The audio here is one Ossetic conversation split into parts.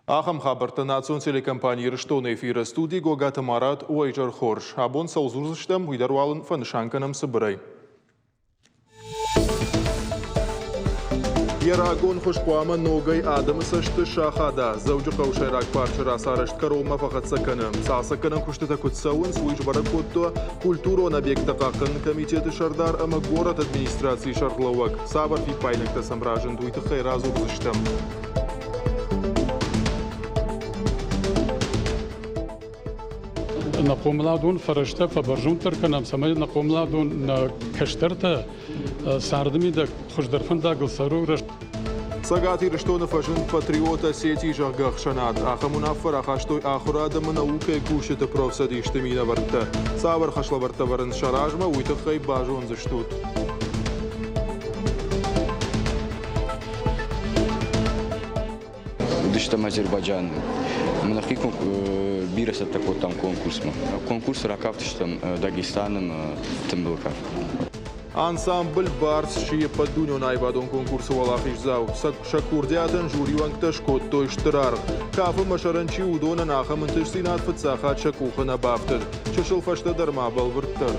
Ахӕм хабӕрттӕ национ телекомпани Ирыстоны эфиры студи Гогаты Марат уӕ изӕр хорз. Абон цӕуыл дзурдзыстӕм, уый дӕр уал ын фӕнысан кӕнӕм цыбырӕй. Йӕ рагон хуыз хъуамӕ ногӕй адӕмы цӕсты сахада. Дзӕуджыхъӕуы сӕйраг парчы рацарӕзт кӕронмӕ фӕхӕццӕ кӕны. Цалцӕггӕнӕн куыстытӕ куыд цӕуынц, уый сбӕрӕг кодта культурон объекттӕ хъахъхъӕныны комитеты сӕрдар ӕмӕ горӕты администрацийы сӕргълӕууӕг. Цавӕр фиппаинӕгтӕ сӕм разынд, уый тыххӕй радзурдзыстӕм. Нӕ хъомыладон фӕрӕзтӕ фӕбӕрзонддӕр кӕнӕм, цӕмӕй нӕ хъомыладон нӕ кӕстӕртӕ царды мидӕг хуыздӕр фӕндагыл цӕрой. Цӕгат Ирыстоны фӕзынд «Патриот Осетии», зӕгъгӕ, ӕхсӕнад. Ахӕм уынаффӕ рахастой ахуырад ӕмӕ наукӕйы кусджыты профцӕдисты минӕвӕрттӕ. Цавӕр хӕслӕвӕрдтӕ ӕвӕрынц сӕ размӕ, уый тыххӕй базондзыстут. Уыдыстӕм Азербайджаны. Ӕмӕ нӕхи бирӕ цӕттӕ кодтам конкурсмӕ. Конкурсы ракафтыстӕм Дагестаны ӕмӕ тымбыл кафт. Ансамбль «Барс» сси ӕппӕтдунеон аивадон конкурсы уӕлахиздзау. Сӕ курдиатӕн жюри уӕнгтӕ скодтой стыр аргъ. Кафы мӕсӕрӕн чи уыдонӕн ахӕм ӕнтыстдзинад фыццаг хатт сӕ къухы нӕ бафтыд. Чысыл фӕстӕдӕр ма бӕлвырддӕр.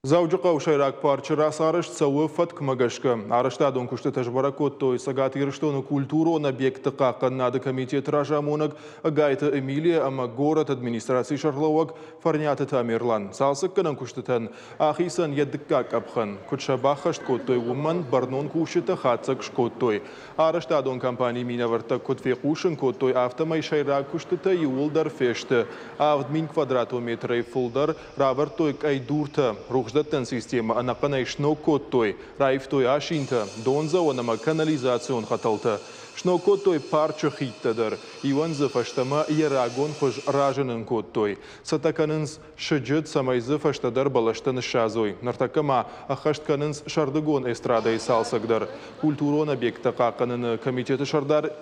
Дзӕуджыхъӕуы сӕйраг парчы рацарӕзт цӕуы фӕткмӕ гӕсгӕ. Арӕзтадон куыстытӕ сбӕрӕг кодтой Цӕгат Ирыстоны культурон объектты хъахъхъӕнынады комитеты разамонӕг Ӕгайты Эмилия ӕмӕ горӕты администрацийы сӕргълӕууӕг Фӕрниаты Тамерлан. Цалцӕггӕнӕн куыстытӕн ахицӕн йӕ дыккаг къӕпхӕн. Куыд сӕ баххӕст кодтой, уымӕн бӕрнон кусджытӕ хатдзӕг скодтой. Арӕзтадон компанийы минӕвӕрттӕ куыд фехъусын кодтой, афтӕмӕй сӕйраг куыстытӕ иууылдӕр фесты. 7000 квадратон метрӕй фылдӕр равӕрдтой къӕйдуртӕ, рухсдӕттӕн системӕ ӕнӕхъӕнӕй сног кодтой, раивтой асинтӕ, дондзӕуӕн ӕмӕ канализацион хӕтӕлтӕ. Сног кодтой парчы хидтӕ дӕр. Иуӕн дзы фӕстӕмӕ йӕ рагон хуыз разынын кодтой. Цӕттӕ кӕнынц сыджыт, цӕмӕй дзы фӕстӕдӕр бӕлӕстӕ ныссадзой. Ныртӕккӕ ма ӕххӕст кӕнынц сӕрдыгон эстрадӕйы цалцӕг дӕр. Культурон объекттӕ хъахъхъӕныны комитеты сӕрдар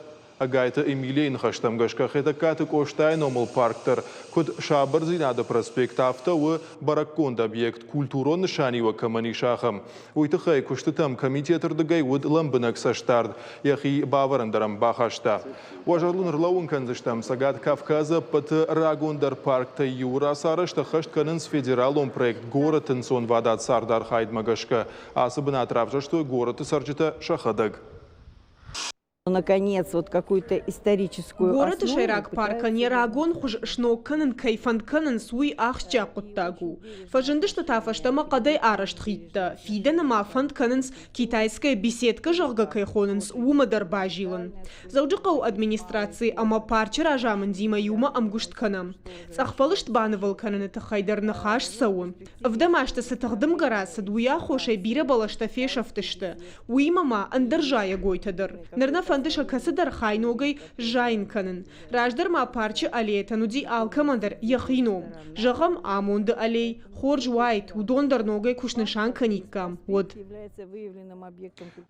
Ӕгайты Эмилияйы ныхӕстӕм гӕсгӕ Хетӕгкаты Къостайы номыл парк дӕр, куыд Сабырдзинады проспект, афтӕ у бӕрӕггонд объект, культурон нысаниуӕг кӕмӕн ис, ахӕм. Уый тыххӕй куыстытӕм комитеты рдыгӕй уыд лӕмбынӕг цӕстдард, йӕхи бавӕрӕн дӕр ӕм бахаста. Уӕ зӕрдыл ӕрлӕууын кӕндзыстӕм, Цӕгат Кавказы ӕппӕты рагондӕр парктӕй иуы рацарӕзт ӕххӕст кӕнынц федералон проект Горӕты ӕнцонвадат цардархайдмӕ гӕсгӕ. Ацы бынат равзӕрстой горӕты цӕрджытӕ сӕхӕдӕг. Наконец, вот какую-то историческую Горӕты сӕйраг паркӕн йӕ рагон хуыз сног кӕнын кӕй фӕнд кӕнынц, уый ахсджиаг хъуыддаг у. Фӕзындысты та фӕстӕмӕ хъӕдӕй арӕзт хидтӕ, фидӕны ма фӕнд кӕнынц китайская беседка, зӕгъгӕ, кӕй хонынц, уымӕ дӕр базилын. Дзӕуджыхъӕуы администраци ӕмӕ парчы разамындимӕ иумӕ ӕмгуыст кӕнӕм. Цъӕхфӕлыст банывыл кӕныны тыххӕй дӕр ныхас цӕуы. Ӕвдӕм азты цы тыхдымгӕ рацыд, уый аххосӕй бирӕ бӕлӕстӕ фесӕфтысты. Уыимӕ ма ӕндӕр зайӕгойтӕ дӕр. Ныр нӕ фӕнды сӕ кӕцыдӕр хай ногӕй сзайын кӕнын. Раздӕр ма парчы аллеятӕн уыди алкӕмӕн дӕр йӕхи ном. Зӕгъӕм, Амонды аллей, хорз уаид, уыдон дӕр ногӕй куы снысан кӕниккам, уӕд.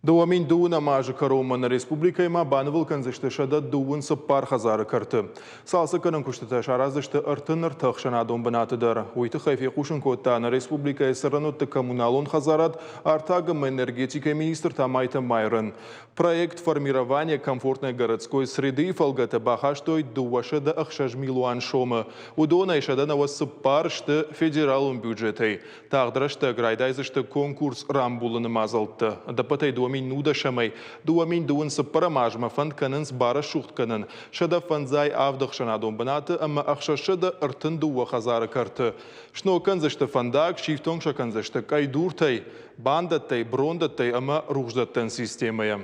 2012 азы кӕронмӕ нӕ республикӕйы ма банывыл кӕндзысты 124 хӕдзары кӕрты. Цалцӕггӕнӕн куыстытӕ сараздзысты 33 ӕхсӕнадон бынаты дӕр. Уый тыххӕй фехъусын кодта нӕ республикӕйы цӕрӕнуӕтты коммуналон хӕдзарад, артаг ӕмӕ энергетикӕйы министр Тамайты Майрӕн. Проект «Формирование комфортной городской среды» фӕлгӕты бахастой 206 милуан сомы. Уыдонӕй 194 сты федералон бюджетӕй. Тагъд рӕстӕг райдайдзысты конкурс рамбулыны мадзӕлттӕ. Ӕдӕппӕтӕй 2010-ӕй 2024 азмӕ фӕнд кӕнынц барӕсугъд кӕнын 157 ӕхсӕнадон бынаты ӕмӕ 632 хӕдзары кӕрты. Сног кӕндзысты фӕндаг, сифтонг сӕ кӕндзысты къӕйдуртӕй, бандӕттӕй, брондӕттӕй ӕмӕ рухсдӕттӕн системӕйӕ.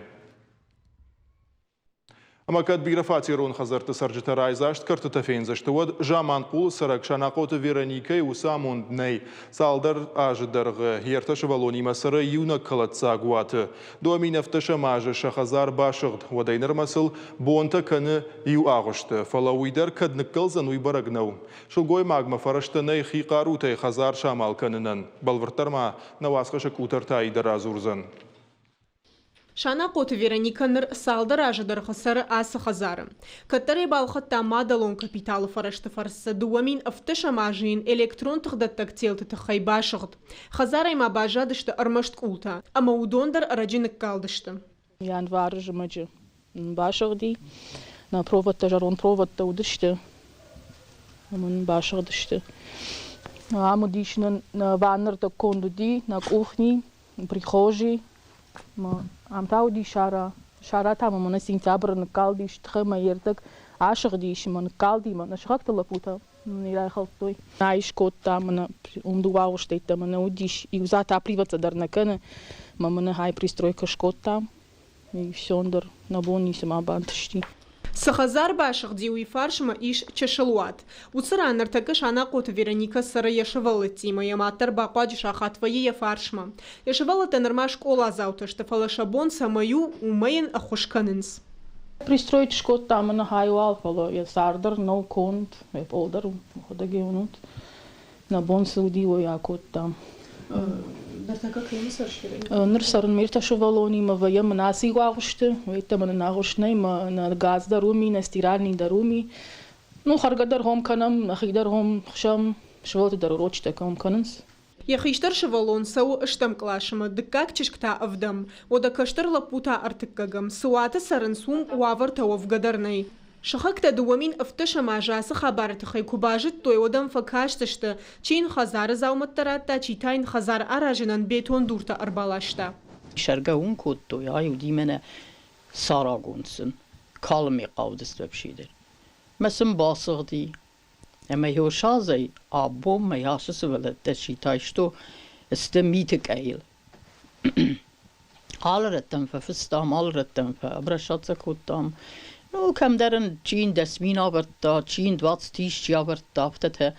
Ӕмӕ кӕд бирӕфатерон хӕдзӕртты цӕрджытӕ райдзаст кӕртытӕ фендзысты, уӕд Заманхъулы цӕрӕг Санахъоты Вероникӕйы уыцы амонд нӕй. Цалдӕр азы дӕргъы йе ртӕ сывӕллонимӕ цӕры иунӕг кӕлӕддзаг уаты. 2017 азы сӕ хӕдзар басыгъд, уӕдӕй нырмӕ сыл бонтӕ кӕны иу агъуысты. Фӕлӕ уый дӕр кӕд ныккӕлдзӕн, уый бӕрӕг нӕу. Сылгоймагмӕ фӕрӕзтӕ нӕй хи хъарутӕй хӕдзар самал кӕнынӕн. Бӕлвырддӕр ма нӕ уацхӕссӕг Къутӕртайы дӕр радзурдзӕн. Санахъоты Вероникӕ ныр цалдӕр азы дӕргъы цӕры ацы хӕдзары. Кӕддӕр ӕй балхӕдта мадӕлон капиталы фӕрӕзты фӕрцы 2017 азы йын электрон тыхдӕттӕг телты тыххӕй басыгъд. Хӕдзарӕй ма баззадысты ӕрмӕст къултӕ, ӕмӕ уыдон дӕр ӕрӕджы ныккалдысты. Январы зымӕджы басыгъди. Нӕ проводтӕ зӕронд проводтӕ уыдысты ӕмӕ нын басыгъдысты. Ам уыдис нын нӕ ваннӕрдӕг конд уыди, нӕ къухни, прихожий. Ам та уыди сара. Сара та мӕ мӕнӕ сентябры ныккалдис, тыхы мӕ йе рдӕг асыгъдис ӕмӕ ныккалди мӕ нӕ сыхӕгты лӕппутӕ нын райхӕлдтой. Нӕ скодта мӕнӕ уым дыууӕ агъуыстӕйттӕ мӕнӕ уыдис. Иу дзы отапливаться дӕр нӕ кӕны. Мӕ мӕнӕ хай пристройкӕ скодтам. И все дӕр нӕ бон ницыма бантысти. Цы хӕдзар басыгъди, уый фарсмӕ ис чысыл уат. Уыцы ран ныртӕккӕ Санахъоты Вероникӕ цӕры йӕ сывӕллӕттимӕ, йӕ мад дӕр бахъуаджы сахат вӕййы йӕ фарсмӕ. Йӕ сывӕллӕттӕ нырма скъоладзаутӕ сты, фӕлӕ сӕ бон цӕмӕй у, уымӕ йын ӕххуыс кӕнынц. Пристроить скодта мӕнӕ хайуал, фӕлӕ йӕ цар дӕр нӕу конд, йӕ пъол дӕр уӕхӕдӕг уынут. Нӕ бон цы уыди, уый акодтам. Ныртӕккӕ кӕимӕ цӕрыс? Ныр цӕрын ме ртӕ сывӕллонимӕ, вӕййӕм мын ацы иу агъуысты, уӕдта мын агъуыст нӕй, мӕ нӕ газ дӕр уым и, нӕ стиральный дӕр уым и. Ну, хӕргӕ дӕр гом кӕнӕм, нӕхи дӕр гом хсӕм, сывӕллӕтты дӕр урочытӕ кӕм кӕнынц. Йӕ хистӕр сывӕллон цӕуы стӕм къласмӕ, дыккаг чызг та ӕвдӕм. Уӕдӕ кӕстӕр лӕппу та ӕртыккӕгӕм. Цы уаты цӕрынц, уым уавӕртӕ уӕвгӕ дӕр нӕй. Сыхӕгтӕ 2017 азы ацы хабары тыххӕй куы базыдтой, уӕд ӕм фӕкастысты, чи йын хӕдзары дзаумӕттӕ радта, чи та йын хӕдзар аразынӕн бетон дуртӕ ӕрбаласта. Сӕргӕ уым кодтой, ай уыди мӕнӕ сарагонд сын, калмы хъавдыст вообще дӕр. Мӕ сын басыгъди. Ӕмӕ Йосазӕй абонмӕ ацы сывӕллӕттӕ ситайсто сты миты къӕйыл. Алы рӕттӕм фӕфыстам, алы рӕттӕм фӕобращаться кодтам. Ну, кӕмдӕр ын чи йын 10 000 авӕрдта, чи йын 20 000 авӕрдта, афтӕтӕ.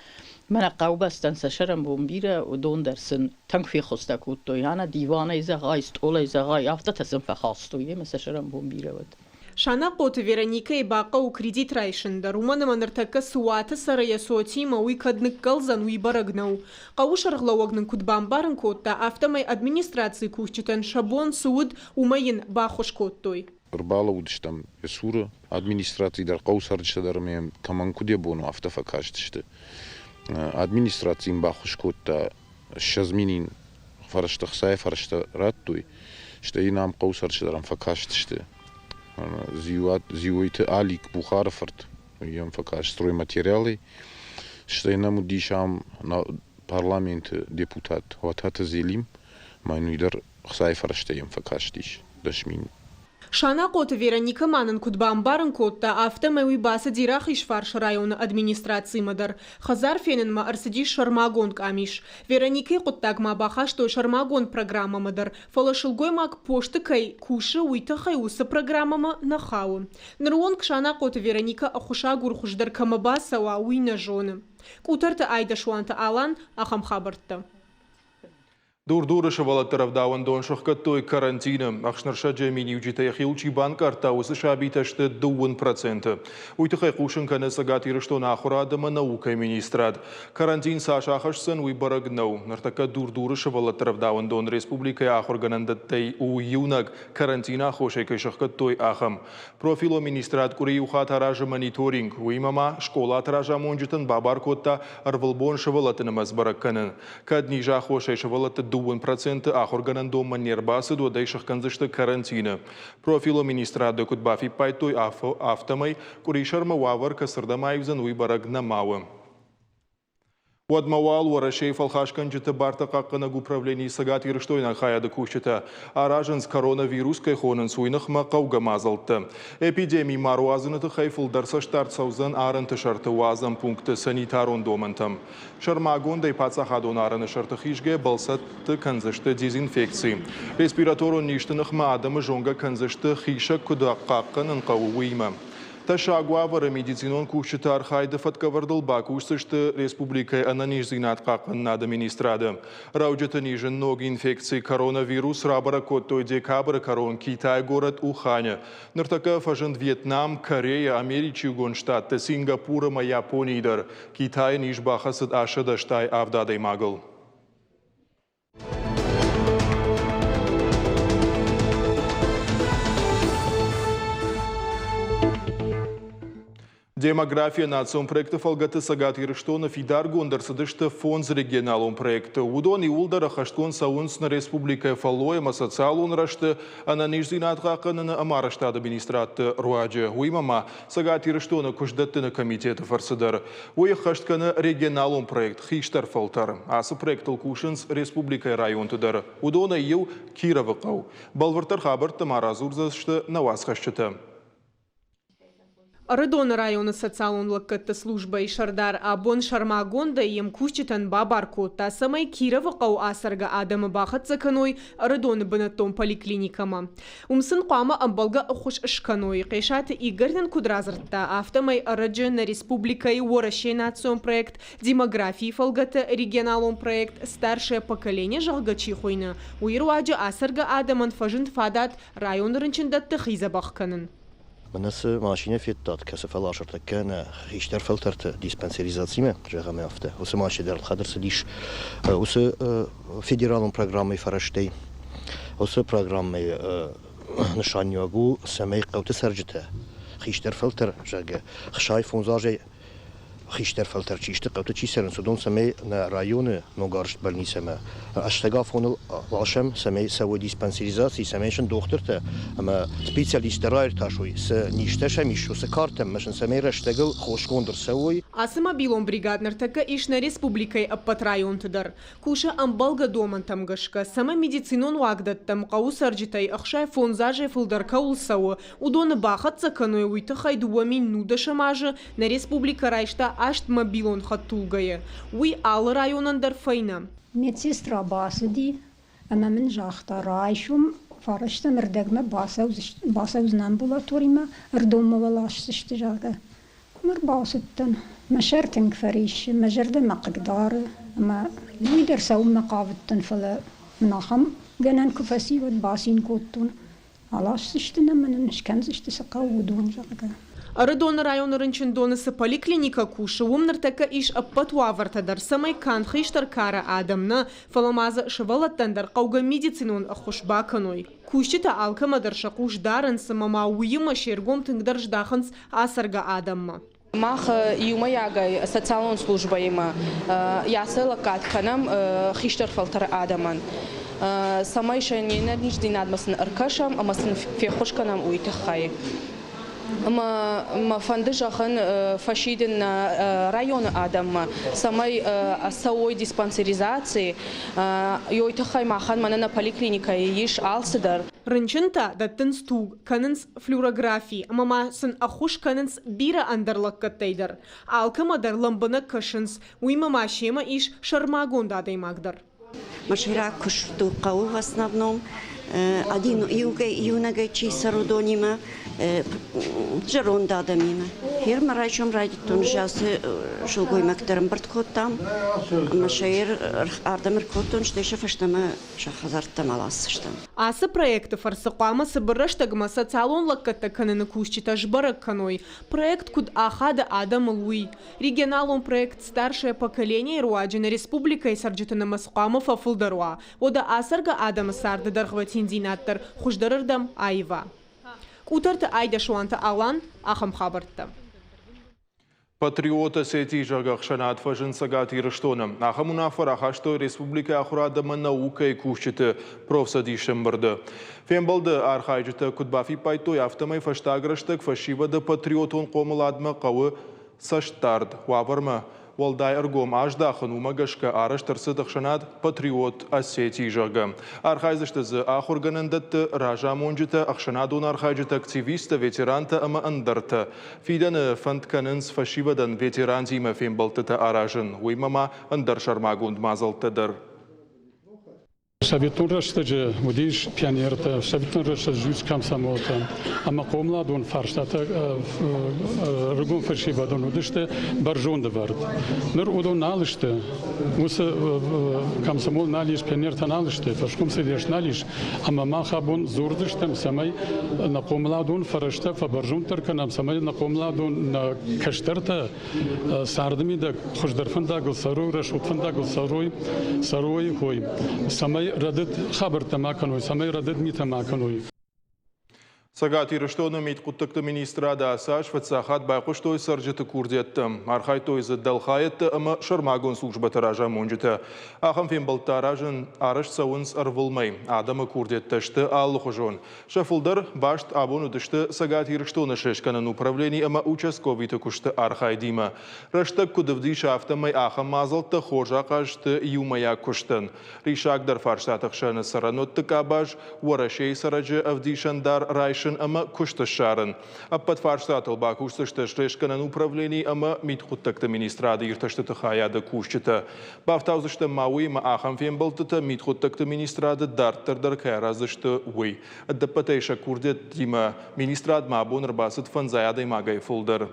Мӕнӕ хъӕубӕстӕн сӕ сӕрӕнбон бирӕ, уыдон дӕр сын тынг феххуыстӕ кодтой. Ӕнӕ диванӕй зӕгъай, стъолӕй зӕгъай, афтӕтӕ сын фӕхастой, ӕмӕ сӕ сӕрӕнбон бирӕ уыд. Санахъоты Вероникӕйы бахъӕуы кредит райсын дӕр, уымӕн ӕмӕ ныртӕккӕ цы уаты цӕры йӕ цотимӕ, уый кӕд ныккӕлдзӕн, уый бӕрӕг нӕу. Хъӕуы сӕргълӕууӕг нын куыд бамбарын кодта, афтӕмӕй администрацийы кусджытӕн сӕ бон цы уыд, уымӕй йын баххуыс кодтой. Ӕрбалӕууыдыстӕм йӕ цуры, администраци дӕр, хъӕуы цӕрджытӕ дӕр ӕмӕ йӕм кӕмӕн куыд йӕ бон у, афтӕ фӕкастысты. Администраци йын баххуыс кодта 20 мин фӕрӕзтӕ, ӕхцайы фӕрӕзтӕ радтой, стӕй йын ам хъӕуы цӕрджытӕ дӕр ӕм фӕкастысты. Дзиойты Алик Бухары фырт, уый йӕм фӕкаст стройматериалӕй. Стӕй нӕм уыдис ам парламенты депутат Уататы Зелим, ӕмӕ йын уый дӕр ӕхцайы фӕрӕзтӕ йӕм фӕкастис 10 000. Санахъоты Вероникӕ ма нын куыд бамбарын кодта, афтӕмӕй уый бацыди Рахизфарсы районы администрацимӕ дӕр. Хӕдзар фенынмӕ ӕрцыдис сӕрмагонд къамис. Вероникӕйы хъуыддагмӕ бахастой сӕрмагонд программӕмӕ дӕр, фӕлӕ сылгоймаг посты кӕй кусы, уый тыххӕй уыцы программӕмӕ нӕ хауы. Ныры онг Санахъоты Вероникӕ ӕххуысагур хуыздӕр кӕмӕ бацӕуа, уый нӕ зоны. Къутӕрты Айдасуанты Алан ахӕм хабӕрттӕ. Дур-Дуры сывӕллӕтты рӕвдауӕндон сыхгӕдтой карантины. Ӕхснырсӕджы миниуджытӕ йӕхиуыл чи банкъардта, уыцы сабитӕ сты 20%. Уый тыххӕй хъусын кӕны Цӕгат Ирыстоны ахуырад ӕмӕ наукӕйы министрад. Карантин цас ахӕсдзӕн, уый бӕрӕг нӕу. Ныртӕккӕ Дур-Дуры сывӕллӕтты рӕвдауӕндон республикӕйы ахуыргӕнӕндӕттӕй у иунӕг, карантины аххосӕй кӕй сыхгӕдтой, ахӕм. Профилон министрад къуыри иу хатт аразы мониторинг. Уыимӕ ма скъолаты разамонджытӕн бабар кодта ӕрвылбон сывӕллӕтты нымӕц бӕрӕг кӕнын. Кӕд низы аххосӕй сывӕллӕтты 20% ахуыргӕнӕндонмӕ не рбацыд, уӕд ӕй сыхгӕндзысты карантины. Профилон министрады куыд бафиппайдтой, афтӕмӕй къуырисӕрмӕ уавӕр кӕцырдӕм аивдзӕн, уый бӕрӕг нӕма у. Уӕдмӕ уал Уӕрӕсейы фӕлхасгӕнджыты барты хъахъхъӕнӕг управленийы цӕгатирыстойнаг хайады кусджытӕ аразынц коронавирус кӕй хонынц, уый ныхмӕ хъӕугӕ мадзӕлттӕ. Эпидеми ма руадзыны тыххӕй фылдӕр цӕстдард цӕудзӕн арӕнты сӕрты уадзӕн пунктты санитарон домӕнтӕм. Сӕрмагондӕй паддзахадон арӕны сӕрты хизгӕ бӕлцӕтты кӕндзысты дезинфекци. Респираторон низты ныхмӕ адӕмы зонгӕ кӕндзысты хисӕг куыд хъахъхъӕнын хъӕуы, уыимӕ. Тӕссаг уавӕры медицинон кусджыты архайды фӕткӕвӕрдыл бакусдзысты республикӕйы ӕнӕниздзинад хъахъхъӕнынады министрады. Рӕуджыты низы ног инфекци коронавирус рабӕрӕг кодтой декабры кӕрон Китайы горӕт Уханы. Ныртӕккӕ фӕзынд Вьетнам, Корея, Америчы Иугонд Штатты, Сингапур ӕмӕ Японийы дӕр. Китайы низ бахӕцыд 187 адӕймагыл. Демография национ проекты фӕлгӕты Цӕгат Ирыстоны фидаргонд ӕрцыдысты фондз регионалон проекты. Уыдон иууылдӕр ӕххӕстгонд цӕуынц нӕ республикӕйы фӕллой ӕмӕ социалон рӕзты, ӕнӕниздзинад хъахъхъӕныны ӕмӕ арӕзтады министрадты руаджы. Уыимӕ ма Цӕгат Ирыстоны куыстдӕттыны комитеты фӕрцы дӕр. Уый ӕххӕст кӕны регионалон проект «Хистӕр фӕлтӕр». Ацы проектыл кусынц республикӕйы районты дӕр. Уыдонӕй иу Кировы хъӕу. Бӕлвырддӕр хабӕрттӕ ма радзурдзысты нӕ уацхӕсджытӕ. Ӕрыдоны районы социалон лӕггӕдты службӕйы сӕрдар абон сӕрмагондӕй йе мкусджытӕн бабар кодта, цӕмӕй Кировы хъӕуы ацӕргӕ адӕмы бахӕццӕ кӕной Ӕрыдоны бынӕттон поликлиникӕмӕ. Уым сын хъуамӕ ӕмбӕлгӕ ӕххуыс скӕной. Хъесаты Игорь нын куыд радзырдта, афтӕмӕй ӕрӕджы нӕ республикӕйы Уӕрӕсейы национ проект «Демографийы фӕлгӕты регионалон проект «Старшее поколение», зӕгъгӕ, чи хуыйны, уый руаджы ацӕргӕ адӕмӕн фӕзынд фадат районы рынчындӕтты хи дзӕбӕх кӕнын. Мӕнӕ цы машинӕ федтат, кӕцы фӕласыртӕ кӕнӕ хистӕр фӕлтӕрты диспансеризацимӕ, зӕгъӕм афтӕ, уыцы машинӕ дӕр ӕлхӕд ӕрцыдис уыцы федералон программӕйы фӕрӕзтӕй. Уыцы программӕйы нысаниуӕг у, цӕмӕй хъӕуты цӕрджытӕ, хистӕр фӕлтӕр, зӕгъгӕ, 65 азӕй хистӕр фӕлтӕр чи сты, хъӕуты чи цӕрынц, уыдон цӕмӕй нӕ районы ногарызт больницӕмӕ ӕстӕг афоныл ласӕм, цӕмӕй цӕуой диспансеризаци, цӕмӕй сын дохтыртӕ ӕмӕ специалисттӕ раиртасой, цы низтӕ сӕм ис, уыцы картӕм ӕмӕ сын цӕмӕй рӕстӕгыл хосгонд ӕрцӕуой. Ацы мобилон бригад ныртӕккӕ ис нӕ республикӕйы ӕппӕт районты дӕр. Кусы ӕмбӕлгӕ домӕнтӕм гӕсгӕ, цӕмӕй медицинон уагдӕттӕм хъӕуы цӕрджытӕй 65 азӕй фылдӕр кӕуыл цӕуы, уыдоны бахӕццӕ кӕной, уый тыххӕй 2019 азы нӕ республикӕ райста аст мобилон хӕдтулгӕйы. Уый алы районӕн дӕр фӕйнӕ. Медсестра бацыди ӕмӕ мын загъта, райсом фарӕстӕм ӕрдӕгмӕ бацӕудзынӕ амбулаторимӕ, ӕрдонмӕ уӕ ласдзысты, зӕгъгӕ. Ныр бацыдтӕн. Мӕ сӕр тынг фӕриссы, мӕ зӕрдӕ мӕ хъыгдары ӕмӕ уый дӕр цӕуынмӕ хъавыдтӕн, фӕлӕ мын ахӕм гӕнӕн куы фӕци, уӕд бацин кодтон. Аласдзысты нӕ ӕмӕ нын скӕндзысты, цы хъӕуы, уыдон, зӕгъгӕ. Ӕрыдоны районы рынчындоны цы поликлиникӕ кусы, уым ныртӕккӕ ис ӕппӕт уавӕртӕ дӕр, цӕмӕй канд хистӕр кары адӕм нӕ, фӕлӕ ма дзы сывӕллӕттӕн дӕр хъӕугӕ медицинон ӕххуыс бакӕной. Кусджытӕ алкӕмӕ дӕр сӕ хъус дарынц ӕмӕ ма уыимӕ се ргом тынгдӕр здахынц ацӕргӕ адӕммӕ. Мах иумӕйагӕй социалон службӕимӕ йӕ лӕггад кӕнӕм хистӕр фӕлтӕры адӕмӕн, цӕмӕй сӕ не нӕниздзинадмӕ сын ӕркӕсӕм ӕмӕ сын феххуыс кӕнӕм, уый тыххӕй. Ӕмӕ мӕ фӕнды зӕгъын фӕсидын нӕ районы адӕммӕ, цӕмӕй цӕуой диспансеризаци. Йой тыххӕй махӕн мӕнӕ нӕ поликлиникӕйы ис алцыдӕр. Рынчынтӕ дӕттынц туг, кӕнынц флюорографи ӕмӕ ма сын ӕххуыс кӕнынц бирӕ ӕндӕр лӕггӕдтӕй дӕр. Алкӕмӕ дӕр лӕмбынӕг кӕсынц, уыимӕ ма семӕ ис сӕрмагонд адӕймаг дӕр. Мӕ сӕйраг куыст у хъӕуы в основном один иунӕгӕй чи цӕры, уыдонимӕ, зӕронд адӕмимӕ. Фермӕ райсом райдыдтон, ацы сылгоймӕгты ӕрӕмбырд кодтам ӕмӕ сӕ ардӕм ӕркодтон, стӕй сӕ фӕстӕмӕ сӕ хӕдзӕрттӕм аласдзыстӕм. Ацы проекты фӕрцы хъуамӕ цыбыр рӕстӕгмӕ социалон лӕггӕдтӕ кӕныны кусджытӕ сбӕрӕг кӕной, проект куыд ахады адӕмыл, уый. Регионалон проект «Старшее поколение» руаджы нӕ республикӕйы цӕрджыты нымӕц хъуамӕ фӕфылдӕр уа, уӕдӕ ацӕргӕ адӕмы царды дӕргъвӕтиндзинад дӕр хуыздӕрырдӕм аива. Къутӕрты Айдӕсуанты Алан, ахӕм хабӕрттӕ. Патриот Осетии зӕгъгӕ ӕхсӕнад фӕзынд Цӕгат Ирыстоны. Ахӕм уынаффӕ рахастой республикӕйы ахуырад ӕмӕ наукӕйы кусджыты профцӕдисы ӕмбырды. Фембӕлды архайджытӕ куыд бафиппайдтой, афтӕмӕй фӕстаг рӕстӕг фӕсивӕды патриотон хъомыладмӕ хъӕуы цӕстдард. Уавӕрмӕ уӕлдай ӕргом аздахын, уымӕ гӕсгӕ арӕзт ӕрцыд ӕхсӕнад «Патриот Осетии», зӕгъгӕ. Архайдзысты дзы ахуыргӕнӕндӕтты разамонджытӕ, ӕхсӕнадон архайджытӕ, активисттӕ, ветерантӕ ӕмӕ ӕндӕртӕ. Фидӕны фӕнд кӕнынц фӕсивӕдӕн ветерантимӕ фембӕлдтытӕ аразын, уыимӕ ма ӕндӕр сӕрмагонд мадзӕлттӕ дӕр. Советон рӕстӕджы уыдис пионертӕ, советон рӕстӕджы уыдис комсомолтӕ ӕмӕ хъомыладон фарстатӕ ӕрыгон фӕсивӕдон уыдысты бӕрзонд ӕвӕрд. Ныр уыдон нал сты, уыцы комсомол нал ис, пионертӕ нал сты, фӕскомцӕдис нал ис, ӕмӕ мах абон дзурдзыстӕм, цӕмӕй нӕ хъомыладон фӕрӕзтӕ фӕбӕрзонддӕр кӕнӕм, цӕмӕй нӕ хъомыладон нӕ кӕстӕртӕ царды мидӕг хуыздӕр фӕндагыл цӕрой, рӕсугъд фӕндагыл цӕрой, цӕрой хой, цӕмӕй рӕдыд хабӕрттӕ ма кӕной, цӕмӕй рӕдыд митӕ ма кӕной. Цӕгат Ирыстоны мидхъуыддӕгты министрады ацы аз фыццаг хатт байхъуыстой цӕрджыты курдиӕттӕм. Архайдтой дзы дӕлхайӕдты ӕмӕ сӕрмагонд службӕты разамонджытӕ. Ахӕм фембӕлдтӕ аразын арӕзт цӕуынц ӕрвылмӕй. Адӕмы курдиӕттӕ сты алыхуызон. Сӕ фылдӕр баст абон уыдысты Цӕгат Ирыстоны слестгӕнӕн управлени ӕмӕ участковыйты куысты архайдимӕ. Рӕстӕг куыд ӕвдисы, афтӕмӕй ахӕм мадзӕлттӕ хорз ахъаз сты иумӕйаг куыстӕн. Риссагдӕр фарстаты хсӕны цӕрӕнуӕтты къабаз, Уӕрӕсейы цӕрӕджы ӕвдисӕндар райсын ӕмӕ куыст ссарын. Ӕппӕт фарстатыл бакусдзысты слестгӕнӕн управлени ӕмӕ мидхъуыддӕгты министрады иртӕстыты хайады кусджытӕ. Бафтаудзыстӕм ма уыимӕ ахӕм фембӕлдтытӕ мидхъуыддӕгты министрады дарддӕр дӕр кӕй араздзысты, уый. Ӕдӕппӕтӕй сӕ курдиӕттимӕ министрадмӕ абон ӕрбацыд фӕндзай адӕймагӕй фылдӕр.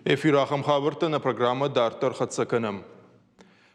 Эфир ахӕм хабӕрттӕ нӕ программӕ дарддӕр хӕццӕ кӕнӕм.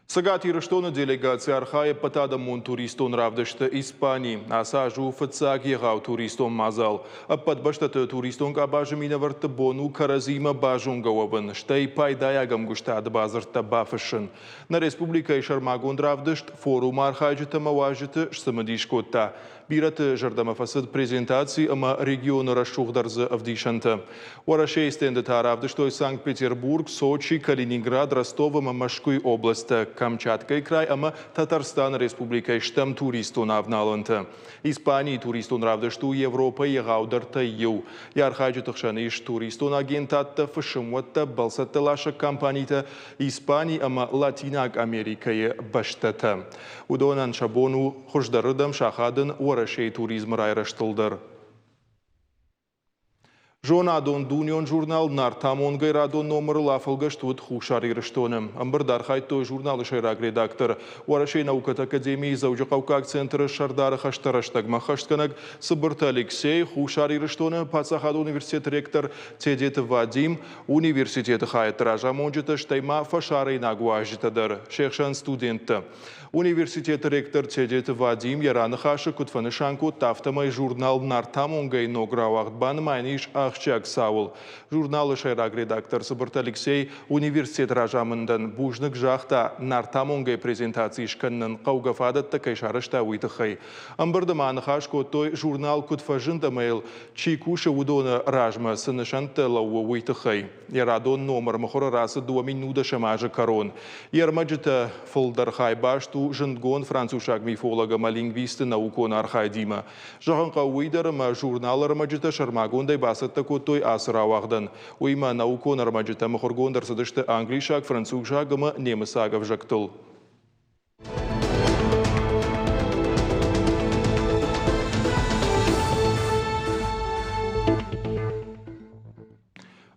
Цӕгат Ирыстоны делегаци архайы ӕппӕтадӕмон туристон равдысты Испани. Ацы аз у фыццаг егъау туристон мадзал. Ӕппӕт бӕстӕты туристон къабазы минӕвӕртты бон у кӕрӕдзимӕ базонгӕ уӕвын, стӕй пайдайаг ӕмгуыстады бадзырдтӕ бафыссын. Нӕ республикӕйы сӕрмагонд равдыст форумы архайджытӕ ӕмӕ уазджыты сцымыдис кодта. Бирӕты зӕрдӕмӕ фӕцыд презентаци ӕмӕ регионы рӕсугъд ӕрдзы ӕвдисӕнтӕ. Уӕрӕсейы стенды та равдыстой Санкт-Петербург, Сочи, Калининград, Ростов ӕмӕ Мӕскуыйы областтӕ, Камчаткӕйы край ӕмӕ Татарстаны республикӕйы стӕм туристон авналӕнтӕ. Испанийы туристон равдыст у Европӕйы егъаудӕртӕй иу. Йӕ архайджыты хсӕн ис туристон агентадтӕ, фысымуӕттӕ, бӕлцӕттӕ ласӕг компанитӕ, Испани ӕмӕ Латинаг Америкӕйы бӕстӕтӕ. Уыдонӕн сӕ бон у хуыздӕрырдӕм сахадын Уӕрӕсейы туризмы райрӕзтыл дӕр. Зонадон дунеон журнал «Нартамонгӕ» радон номырыл афӕлгӕст уыд Хуссар Ирыстоны. Ӕмбырды архайдтой журналы сӕйраг редактор, Уӕрӕсейы наукӕты академийы Дзӕуджыхъӕуккаг центры сӕрдары хӕстӕ рӕстӕгмӕ ӕххӕстгӕнӕг Цыбырты Алексей, Хуссар Ирыстоны паддзахадон университеты ректор Тедеты Вадим, Университеты хайӕдты разамонджытӕ, стӕй ма фӕсарӕйнаг уазджытӕ дӕр, се хсӕн студенттӕ. Университеты ректор Тедеты Вадим йӕ раныхасы куыд фӕнысан кодта, афтӕмӕй журнал «Нартамонгӕ-йы ног рауагъд банымайӕн ис ахсджиаг цауыл. Журналы сӕйраг редактор Цыбырты Алексей университеты разамындӕн бузныг загъта, «Нартамонгӕ-йы презентаци скӕнынӕн хъӕугӕ фадӕттӕ кӕй сарӕзта, уый тыххӕй. Ӕмбырды ма ныхас кодтой, журнал куыд фӕзынд ӕмӕ йыл чи кусы, уыдоны размӕ цы нысӕнттӕ лӕууы, уый тыххӕй. Йӕ радон номыр мыхуыры рацыд 2010 азы кӕрон. Йе рмӕджытӕ фылдӕр хай баст у зындгонд францусаг мифолог ӕмӕ лингвисты наукон архайдимӕ. Зӕгъын хъӕуы уый дӕр, ӕмӕ журналы ӕрмӕджытӕ сӕрмагондӕй бацӕттӕ кодтой ацы рауагъдӕн. Уыимӕ наукон ӕрмӕджытӕ мыхуыргонд ӕрцыдысты англисаг, францусаг ӕмӕ немыцаг ӕвзӕгтыл.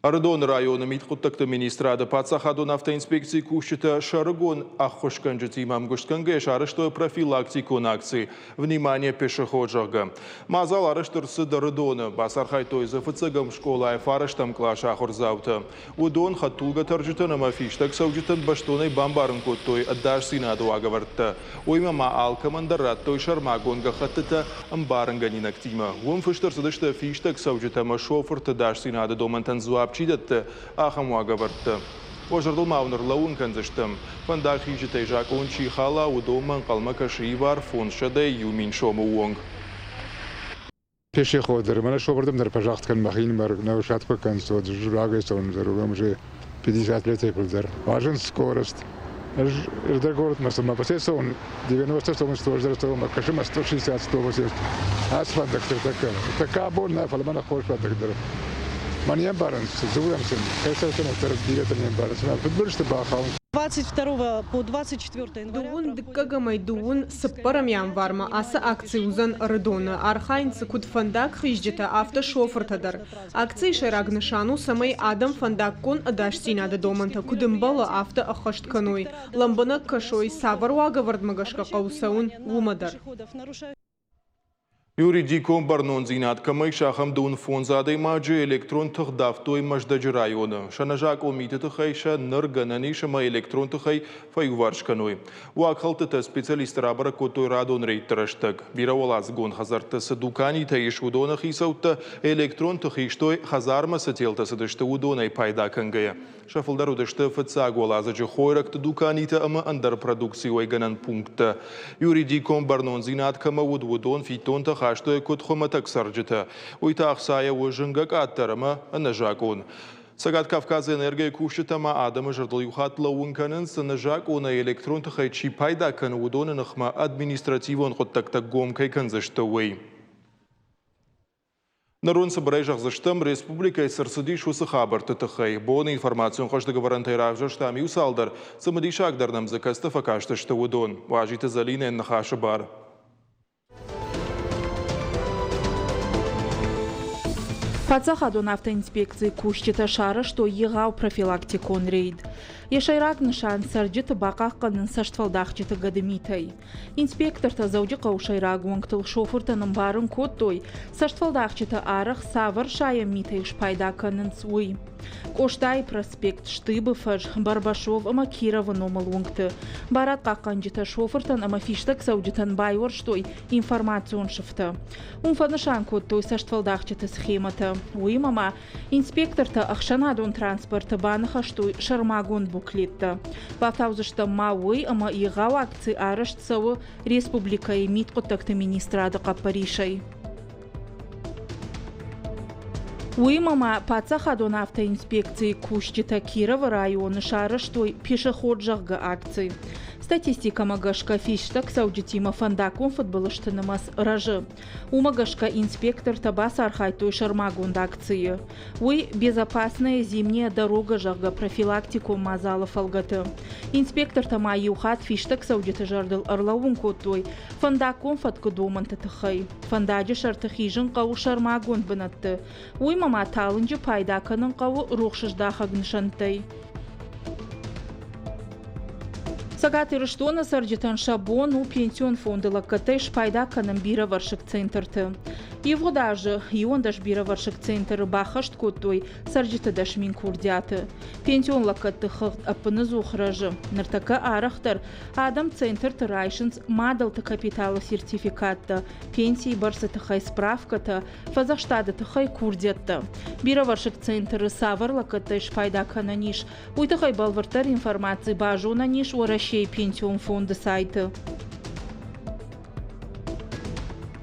Ӕрыдоны районы мидхъуыддӕгты министрады паддзахадон автоинспекцийы кусджытӕ сӕрыгон ӕххуысгӕнджытимӕ ӕмгуыстгӕнгӕйӕ сарӕзтой профилактикон акци «Внимание, пешеход», зӕгъгӕ. Мадзал арӕзт ӕрцыд Ӕрыдоны. Бацархайдтой дзы фыццӕгӕм скъолайы фарӕстӕм къласы ахуырдзаутӕ. Уыдон хӕдтулгӕтӕрджытӕн ӕмӕ фистӕгцӕуджытӕн бӕстонӕй бамбарын кодтой ӕдасдзинады уагӕвӕрдтӕ. Уыимӕ ма алкӕмӕн дӕр радтой сӕрмагонд гӕххӕттытӕ ӕмбарынгӕнинӕгтимӕ. Уым фыст ӕрцыдысты фистӕгцӕуджытӕ ӕмӕ шофырты ӕдасдзинады домӕнтӕн дзуапп чи дӕтты, ахӕм уагӕвӕрдтӕ. Уӕ зӕрдыл ма уын ӕрлӕууын кӕндзыстӕм, фӕндагхизджытӕй закъон чи хала, уыдонмӕ ӕнхъӕлмӕ кӕсы ивар 501 000 сомы онг. Пешеход дӕр, мӕнӕ шофыртӕм дӕр фӕзагъд кӕн мӕхинымӕр, нӕ усатку кӕнынц, уӕд рагӕй цӕуын дӕр, уым уже 50 летӕй фылдӕр. Уарзын скорость. Ӕз ӕрдӕг городмӕ цӕмӕ фӕцӕйцӕуын, 90 цӕуын, 100 дӕр цӕуын, мӕ кӕсы мӕ 160 180. Ацы фӕндӕгтӕ тӕккӕ, тӕккӕ абон нӕ, фӕлӕ мӕнӕ хорз фӕндаг дӕр. Мӕ не мбарынц, дзурӕм сын, хӕстӕгтӕ дӕр бирӕтӕ не мбарынц, мӕ фыдбылызты бахауынц. 22 по 24 января Дыууын дыккӕгӕм ӕй дыууын цыппӕрӕм январмӕ ацы акци уыдзӕн Ӕрыдоны. Архайынц дзы куыд фӕндагхизджытӕ, афтӕ шофыртӕ дӕр. Акцийы сӕйраг нысан у, цӕмӕй адӕм фӕндаггон ӕдасдзинады домӕнтӕ куыд ӕмбӕлы, афтӕ ӕххӕст кӕной, лӕмбынӕг кӕсой, цавӕр уагӕвӕрдмӕ гӕсгӕ хъӕуы цӕуын, уымӕ дӕр. Юридикон бӕрнондзинад кӕмӕ ис, ахӕм дыууын фондз адӕймаджы электрон тых давтой Мӕздӕджы районы. Сӕ нӕзакъон миты тыххӕй сӕ ныр гӕнӕн ис ӕмӕ электрон тыхӕй фӕиуварс кӕной. Уагхӕлдтытӕ специалисттӕ рабӕрӕг кодтой радон рейдты рӕстӕг. Бирӕуӕладзыгон хӕдзӕртты цы дуканитӕ ис, уыдоны хицӕуттӕ электрон тых истой, хӕдзармӕ цы телтӕ цыдысты, уыдонӕй пайда кӕнгӕйӕ. Сӕ фылдӕр уыдысты фыццаг уӕладзыджы хойрӕгты дуканитӕ ӕмӕ ӕндӕр продукци уӕйгӕнӕн пункттӕ. Юридикон бӕрнондзинад кӕмӕ уыд, уыдон фиддонтӕ хастой куыд хуымӕтӕг цӕрджытӕ. Уый та ӕхцайӕ у зынгӕ къаддӕр ӕмӕ ӕнӕзакъон. Цӕгат Кавказы энергийы кусджытӕ ма адӕмы зӕрдыл иу хатт лӕууын кӕнынц, ӕнӕзакъонӕй электрон тыхӕй чи пайда кӕны, уыдоны ныхмӕ административон хъуыддӕгтӕ гом кӕй кӕндзысты, уый. Ныр уын цыбырӕй зӕгъдзыстӕм, республикӕйы цы рцыдис, уыцы хабӕртты тыххӕй. Боны информацион хъӕздыг ӕвӕрӕнтӕй равзӕрстам иу цалдӕр, цымыдисагдӕр нӕм дзы кӕцытӕ фӕкастысты, уыдон. Уазиты Зӕлинӕйӕн ныхасы бар. Паддзахадон автоинспекцийы кусджытӕ сарӕзтой егъау профилактикон рейд. Йӕ сӕйраг нысан цӕрджыты бахъахъхъӕнын цӕстфӕлдахджыты гӕдымитӕй. Инспектортӕ Дзӕуджыхъӕуы сӕйраг уынгтыл шофыртӕн ӕмбарын кодтой, цӕстфӕлдахджытӕ арӕх цавӕр сайӕн митӕй спайда кӕнынц, уый. Къостайы проспект, Штыбы фӕз, Барбашов ӕмӕ Кировы номыл уынгты барадхъахъхъӕнджытӕ шофыртӕн ӕмӕ фистӕгцӕуджытӕн байуӕрстой информацион сыфтӕ. Уым фӕнысан кодтой цӕстфӕлдахджыты схемӕтӕ. Уыимӕ ма Инспектортӕ ӕхсӕнадон транспорты баныхӕстой сӕрмагонд буклеттӕ. Бафтаудзыстӕм ма уый, ӕмӕ егъау акци арӕзт цӕуы республикӕйы мидхъуыддӕгты министрады хъӕппӕрисӕй. Уыимӕ ма паддзахадон автоинспекцийы кусджытӕ Кировы районы сарӕзтой пешеход зӕгъгӕ акци. Статистикӕмӕ гӕсгӕ фистӕг цӕуджытимӕ фӕндаггон фыдбылызты нымӕц рӕзы. Уымӕ гӕсгӕ инспектортӕ бацархайдтой сӕрмагонд акцийы. Уый «Безопасная зимняя дорога», зӕгъгӕ, профилактикон мадзалы фӕлгӕты. Инспектортӕ ма иу хатт фистӕгцӕуджыты зӕрдыл ӕрлӕууын кодтой фӕндаггон фӕткы домӕнты тыххӕй. Фӕндаджы сӕрты хизын хъӕуы сӕрмагонд бынӕтты. Уыимӕ ма талынджы пайда кӕнын хъӕуы рухсыздахӕг нысӕнттӕй. Цӕгат Ирыстоны цӕрджытӕн сӕ бон у пенсион фонды лӕггӕдтӕй спайда кӕнын бирӕвӕрсыг центрты. Ивгъуыд азы 11 бирӕвӕрсыг центры баххӕст кодтой цӕрджыты 10 000 курдиаты. Пенсион лӕггӕдты хыгъд ӕппыныдзух рӕзы. Ныртӕккӕ арӕхдӕр адӕм центрты райсынц мадӕлты капиталы сертификаттӕ, пенсийы бӕрцы тыххӕй справкӕтӕ, фӕдзӕхстады тыххӕй курдиӕттӕ. Бирӕвӕрсыг центры цавӕр лӕггӕдтӕй спайда кӕнӕн ис, уый тыххӕй бӕлвырддӕр информаци базонӕн ис Уӕрӕсейы пенсион фонды сайты.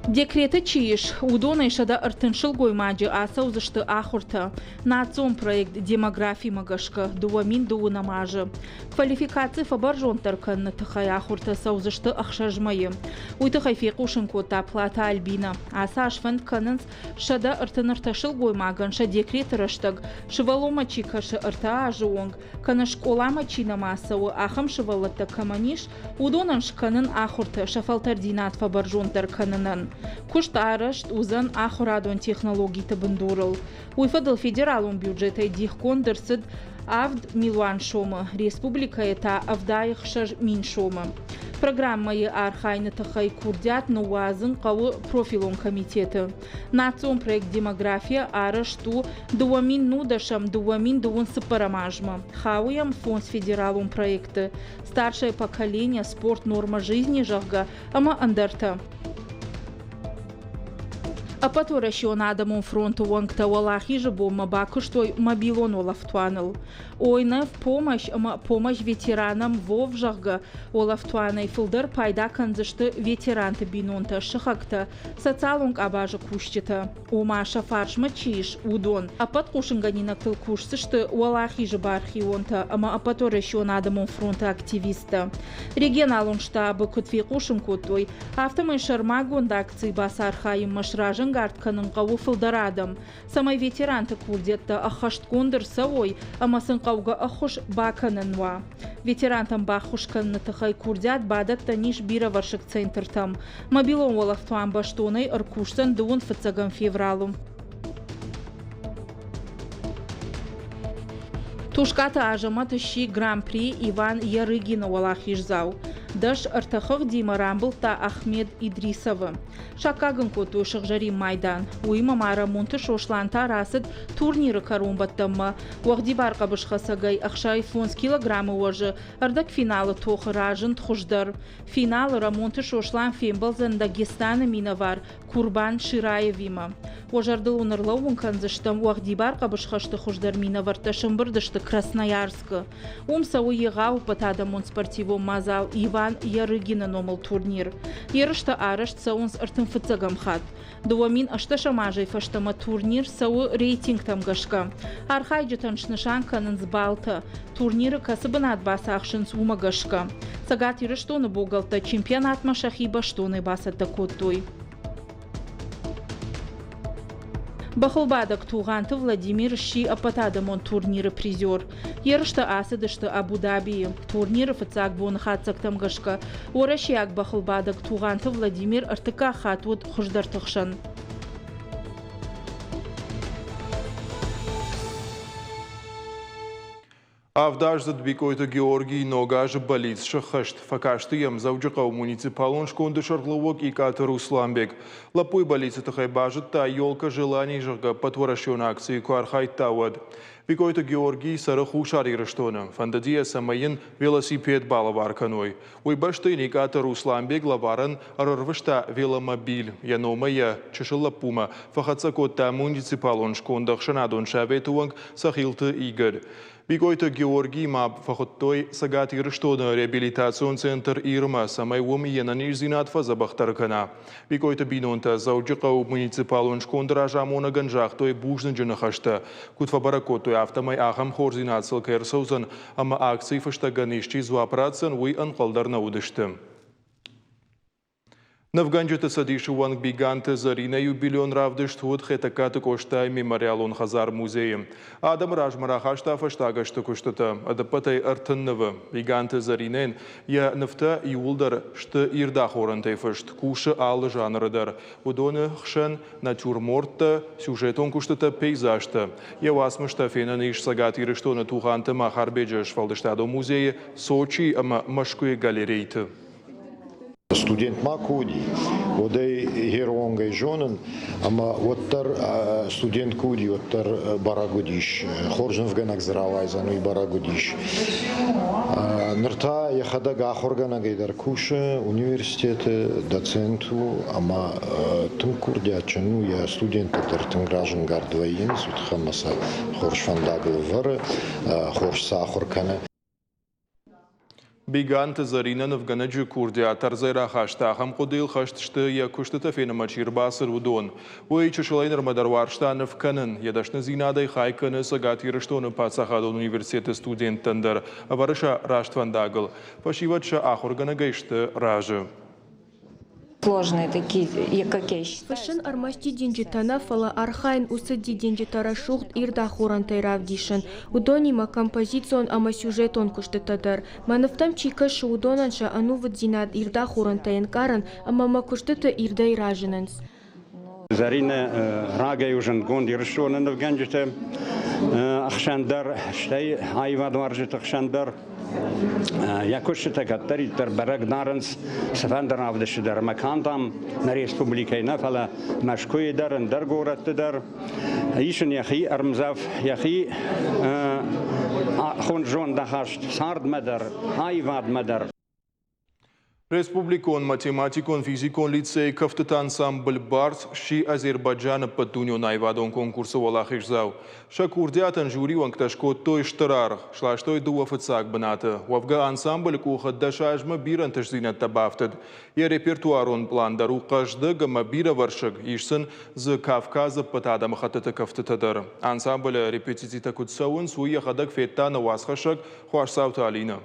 Декреты чи ис, уыдонӕй 130 сылгоймаджы ацӕудзысты ахуыртӕ. Национ проект «Демографи-мӕ гӕсгӕ 2020 азы квалификаци фӕбӕрзонддӕр кӕныны тыххӕй ахуыртӕ цӕудзысты ӕхсӕз мӕйы. Уый тыххӕй фехъусын кодта Плата Альбина. Ацы аз фӕнд кӕнынц 133 сылгоймагӕн сӕ декреты рӕстӕг сывӕллонмӕ чи кӕсы ӕртӕ азы онг, кӕнӕ скъоламӕ чи нӕма цӕуы, ахӕм сывӕллӕттӕ кӕмӕн ис, уыдонӕн скӕнын ахуыртӕ сӕ фӕлтӕрддзинад фӕбӕрзонддӕр кӕнынӕн. Куыст арӕзт уыдзӕн ахуырадон технологиты бындурыл. Уый фӕдыл федералон бюджетӕй дихгонд ӕрцыд авд милуан сомы, республикӕйы та 76 мин сомы. Программӕйы архайыны тыххӕй курдиат ныууадзын хъӕуы профилон комитеты. Национ проект «Демография» арӕзт у 2010-2024 азмӕ. Хауы йӕм фондз федералон проекты «Старшее поколение», «Спорт. Норма жизни», зӕгъгӕ, ӕмӕ ӕндӕртӕ. Ӕппӕтуӕрӕсеон адӕмон фронты уӕнгтӕ Уӕлахизы бонмӕ бакуыстой мобилон уӕлӕфтуаныл. ОНФ «Помощь» ӕмӕ «Помощь ветеранам ВОВ», зӕгъгӕ, уӕлӕфтуанӕй фылдӕр пайда кӕндзысты ветеранты бинонтӕ, сыхӕгтӕ, социалон къабазы кусджытӕ, ома сӕ фарсмӕ чи ис, уыдон. Ӕппӕт хъусынгӕнинӕгтыл кусдзысты Уӕлахизы бархионтӕ ӕмӕ Ӕппӕтуӕрӕсеон адӕмон фронты активисттӕ. Регионалон штабы куыд фехъусын кодтой, афтӕмӕй сӕрмагонд акцийы бацархайынмӕ сразӕнгард кӕнын хъӕуы фылдӕр адӕм, цӕмӕй ветеранты курдиӕттӕ ӕххӕстгонд ӕрцӕуой ӕмӕ сын хъӕугӕ ӕххуыс бакӕнын уа. Ветерантӕн баххуыс кӕныны тыххӕй курдиат бадӕттӕн ис бирӕвӕрсыг центртӕм. Мобилон уӕлӕфтуан бӕстонӕй ӕркусдзӕн дыууын фыццӕгӕм февралы. Тускъаты Азӕмӕт сси Гран-при Иван Ярыгины уӕлахиздзау. 10-3 хыгъдимӕ рамбылдта Ахмед Идрисовы. Саккаг ын кодтой сыгъзӕрин майдан. Уыимӕ ма Рӕмонты Сослан та рацыд турниры кӕронбӕттӕнмӕ. Уӕгъдибар хъӕбысхӕцӕгӕй 65 килограммы уӕзы ӕрдӕгфиналы тохы разынд хуыздӕр. Финалы Рӕмонты Сослан фембӕлдзӕн Дагестаны минӕвар Курбан Шираевимӕ. Уӕ зӕрдыл уын ӕрлӕууын кӕндзыстӕм, уӕгъдибар хъӕбысхӕсты хуыздӕр минӕвӕрттӕ сӕмбырд сты Красноярскы. Уым цӕуы егъау ӕппӕтадӕмон спортивон мадзал Иван Ярыгины номыл турнир. Ерыстӕ арӕзт цӕуынц ӕртын фыццӕгӕм хатт. 2018 азӕй фӕстӕмӕ турнир цӕуы рейтингтӕм гӕсгӕ. Архайджытӕн снысан кӕнынц баллтӕ. Турниры кӕцы бынат бацахсынц, уымӕ гӕсгӕ. Цӕгат Ирыстоны богӕлттӕ чемпионатмӕ сӕхи бӕстонӕй бацӕттӕ кодтой. Бӕхылбадӕг Тугъанты Владимир сси ӕппӕтадӕмон турниры призер. Ерыстӕ ацыдысты Абу-Дабийы. Турниры фыццаг боны хатдзӕгтӕм гӕсгӕ, уӕрӕсейаг бӕхылбадӕг Тугъанты Владимир ӕртыккаг хатт уыд хуыздӕрты хсӕн. Авдаздзыд Бикъойты Георгий ног азы бӕллиц сыххӕст. Фӕкасты йӕм Дзӕуджыхъӕуы муниципалон сконды сӕргълӕууӕг Икъаты Русланбег. Лӕппуйы бӕллицы тыххӕй базыдта «Елка желаний», зӕгъгӕ, ӕппӕтуӕрӕсеон акцийы куы архайдта, уӕд. Бикъойты Георгий цӕры Хуссар Ирыстоны. Фӕндыди йӕ, цӕмӕй йын велосипед балӕвар кӕной. Уый бӕсты йын Икъаты Русланбег лӕварӕн ӕрӕрвыста веломобиль. Йӕ номӕй йӕ чысыл лӕппумӕ фӕхӕццӕ кодта муниципалон сконды ӕхсӕнадон советы уӕнг Цӕхилты Игорь. Бикъойты Георгийы ма фӕхуыдтой Цӕгат Ирыстоны реабилитацион центр Ирмӕ, цӕмӕй уым йе нӕниздзинад фӕдзӕбӕхдӕр кӕна. Бикъойты бинонтӕ Дзӕуджыхъӕуы муниципалон сконды разамонӕгӕн загътой бузныджы ныхӕстӕ. Куыд фӕбӕрӕг кодтой, афтӕмӕй ахӕм хорздзинад сыл кӕй ӕрцӕудзӕн ӕмӕ акцийы фыстӕгӕн исчи дзуапп ратдзӕн, уый ӕнхъӕл дӕр нӕ уыдысты. Нывгӕнджыты цӕдисы уӕнг Биганты Зӕринӕ юбилейон равдыст уыд Хетӕгкаты Къостайы мемориалон хӕдзар-музейы. Адӕмы размӕ рахаста фӕстаг ӕзты куыстытӕ, ӕдӕппӕтӕй 30 нывы. Биганты Зӕринӕйӕн йӕ нывтӕ иууылдӕр сты ирд ахорӕнтӕй фыст, кусы алы жанры дӕр. Уыдоны хсӕн натюрморттӕ, сюжетон куыстытӕ, пейзажтӕ. Йӕ уацмыстӕ фенӕн ис Цӕгат Ирыстоны Тугъанты Махарбеджы сфӕлдыстадон музейы, Сочийы ӕмӕ Мӕскуыйы галерейты. Студент ма куы уыди, уӕд ӕй херонгӕй зонын, ӕмӕ уӕддӕр студент куы уыди, уӕддӕр бӕрӕг уыдис, хорз нывгӕнӕг дзы рауайдзӕн, уый бӕрӕг уыдис. Ныр та йӕхӕдӕг ахуыргӕнӕгӕй дӕр кусы университеты, доцент у ӕмӕ тынг курдиатджын у, йӕ студенттӕ дӕр тынг разӕнгард вӕййынц, уый тыххӕй ӕмӕ сӕ хорз фӕндагыл ӕвӕры, хорз сӕ ахуыр кӕны. Биганты Зӕринӕ нывгӕнӕджы курдиат ӕрдзӕй рахаста, ахӕм хъуыдыйыл хӕст сты, йӕ куыстытӕ фенынмӕ чи ӕрбацыд, уыдон. Уый чысылӕй нырмӕ дӕр уарзта ныв кӕнын. Йӕ дӕсныдзинадӕй хай кӕны Цӕгат Ирыстоны паддзахадон университеты студенттӕн дӕр, ӕвӕры сӕ раст фӕндагыл. Фӕсивӕд сӕ ахуыргӕнӕгӕй сты разы. Сложные такие, как я считаю. Фыссын ӕрмӕст дидинджытӕ нӕ, фӕлӕ архайын уыцы дидинджытӕ рӕсугъд ирд ахорӕнтӕй равдисын. Уыдонимӕ композицион ӕмӕ сюжетон куыстытӕ дӕр. Мӕ нывтӕм чи кӕсы, уыдонӕн сӕ ӕнувыддзинад ирд ахорӕнтӕй ӕнкъарын ӕмӕ мӕ куыстыты ирдӕй разынынц. Зӕринӕ рагӕй у зындгонд Ирыстоны нывгӕнджыты ӕхсӕн дӕр, стӕй аивадуарзджыты хсӕн дӕр. Йӕ куыстытӕ кӕддӕриддӕр бӕрӕг дарынц цыфӕнды равдысты дӕр ӕмӕ канд ам нӕ республикӕйы нӕ, фӕлӕ Мӕскуыйы дӕр, ӕндӕр горӕтты дӕр. Ис ын йӕхи ӕрмдзӕф, йӕхи хунд зондахаст цардмӕ дӕр, аивадмӕ дӕр. Республикон математикон-физикон лицейы кӕфтыты ансамбль «Барс» сси Азербайджаны ӕппӕтдунеон аивадон конкурсы уӕлахиздзау. Сӕ курдиатӕн жюри уӕнгтӕ скодтой стыр аргъ, сластой дыууӕ фыццаг бынаты. Уӕвгӕ ансамблы къухы 10 азмӕ бирӕ ӕнтыстдзинӕдтӕ бафтыд. Йӕ репертуарон пълан дӕр у хъӕздыг ӕмӕ бирӕвӕрсыг, ис сын дзы Кавказы ӕппӕт адӕмыхӕттыты кӕфтытӕ дӕр. Ансамблы репетицитӕ куыд цӕуынц, уый йӕхӕдӕг федта нӕ уацхӕссӕг Хуасдзауты Алинӕ.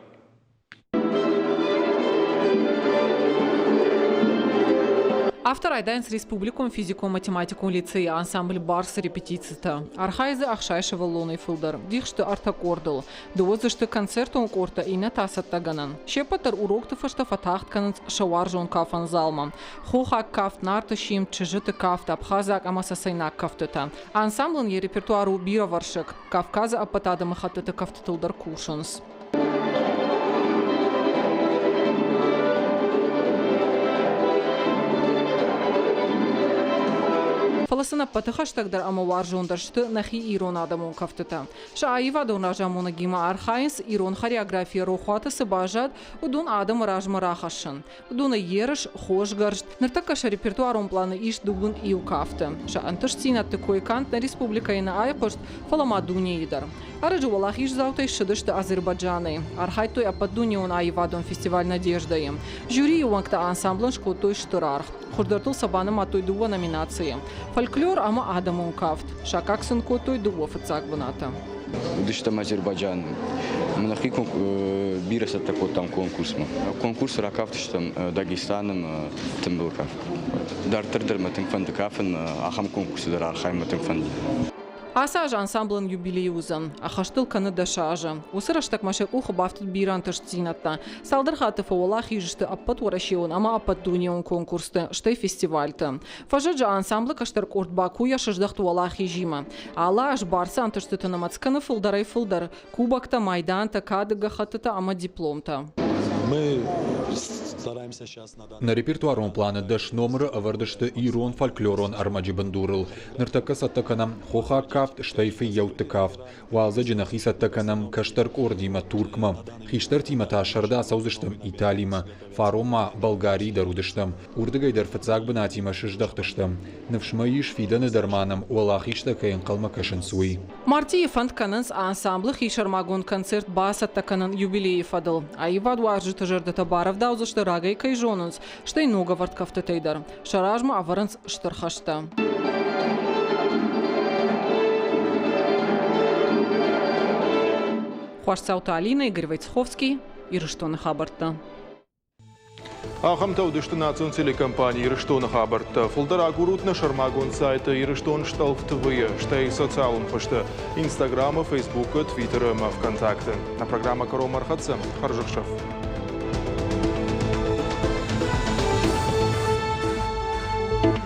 Афтӕ райдайынц республикон физикон-математикон лицейы ансамбль «Барс» репетицитӕ. Архайы дзы 60 сывӕллонӕй фылдӕр. Дих сты ӕртӕ къордыл. Дыууӕ дзы сты концертон къордтӕ, иннӕ та цӕттӕгӕнӕн. Се ппӕт дӕр урокты фӕстӕ фӕтагъд кӕнынц сӕ уарзон кафӕн залмӕ. Хохаг кафт, Нарты симд, Чызджыты кафт, абхазаг ӕмӕ цӕцӕйнаг кӕфтытӕ. Ансамблӕн йӕ репертуар у бирӕвӕрсыг. Кавказы ӕппӕт адӕмыхӕттыты кӕфтытыл дӕр кусынц. Фӕлӕ сын ӕппӕты хӕстӕгдӕр ӕмӕ уарзондӕр сты нӕхи ирон адӕмон кӕфтытӕ. Сӕ аивадон разамонӕгимӕ архайынц, ирон хореографийӕ рохуаты цы баззад, уыдон адӕмы размӕ рахӕссын. Уыдоны ерыс, хосгӕрст. Ныртӕккӕ сӕ репертуарон планы ис дыууын иу кафты. Сӕ ӕнтыстдзинӕдты кой канд нӕ республикӕйы нӕ айхъуыст, фӕлӕ ма дунейы дӕр. Ӕрӕджы уӕлахиздзаутӕй ссыдысты Азербайджанӕй. Архайдтой ӕппӕтдунеон аивадон фестиваль «Надежда-йы». Жюрийы уӕнгтӕ ансамблӕн скодтой стыр аргъ. Хуыздӕртыл сӕ банымадтой дыууӕ номинацийы – фольклор ӕмӕ адӕмон кафт. Саккаг сын кодтой дыууӕ фыццаг бынаты. Уыдыстӕм Азербайджаны. Нӕхи бирӕ цӕттӕ кодтам конкурсмӕ. Конкурсы ракафтыстӕм Дагестаны тымбыл кафт. Дарддӕр дӕр мӕ тынг фӕнды кафын, ахӕм конкурсы дӕр архайын мӕ тынг фӕнды. Ацы аз ансамблӕн юбилей уыдзӕн. Ӕххӕст ыл кӕны дӕс азы. Уыцы рӕстӕгмӕ сӕ къухы бафтыд бирӕ ӕнтыстдзинӕдтӕ. Цалдӕр хатты фӕуӕлахиз сты ӕппӕтуӕрӕсеон ӕмӕ ӕппӕтдунеон конкурсты, стӕй фестивальты. Фӕззӕджы ансамблы кӕстӕр къорд Бакуйӕ сыздӕхт уӕлахизимӕ. Алы аз бӕрцы ӕнтыстыты нымӕц кӕны фылдӕрӕй-фылдӕр кубоктӕ, майдантӕ, кады гӕххӕттытӕ ӕмӕ дипломтӕ. Мы Нӕ репертуарон планы дӕс номыры ӕвӕрд сты ирон фольклорон ӕрмӕджы бындурыл. Ныртӕккӕ цӕттӕ кӕнӕм хохаг кафт, стӕй фыййӕутты кафт. Уалдзӕджы нӕхи цӕттӕ кӕнӕм кӕстӕр къордимӕ Туркмӕ. Хистӕртимӕ та сӕрды ацӕудзыстӕм Италимӕ. Фарон ма Болгарийы дӕр уыдыстӕм. Уырдыгӕй дӕр фыццаг бынатимӕ сыздӕхтыстӕм. Ныфс мӕ ис, фидӕны дӕр ма нӕм уӕлахизтӕ кӕй ӕнхъӕлмӕ кӕсынц, уый. Мартъийы фӕнд кӕнынц ансамблы хисӕрмагонд концерт бацӕттӕ кӕнын юбилейы фӕдыл. Аивадуарзджыты зӕрдӕтӕ барӕвдаудзысты рагӕй кӕй зонынц, стӕй ногӕвӕрд кӕфтытӕй дӕр. Сӕ размӕ ӕвӕрынц стыр хӕстӕ. Хуасдзауты Алинӕ, Игорь Войцеховский, Ирыстоны хабӕрттӕ. Ахӕмтӕ уыдысты национ телекомпани Ирыстоны хабӕрттӕ. Фылдӕр агурут нӕ сӕрмагонд сайты Ирыстон стъӕлф ТВ-йы, стӕй социалон хызты Инстаграмы, Фейсбукы, Твиттеры ӕмӕ ВКонтакты. Нӕ программӕ кӕронмӕ ӕрхӕццӕ. Хӕрзӕхсӕв.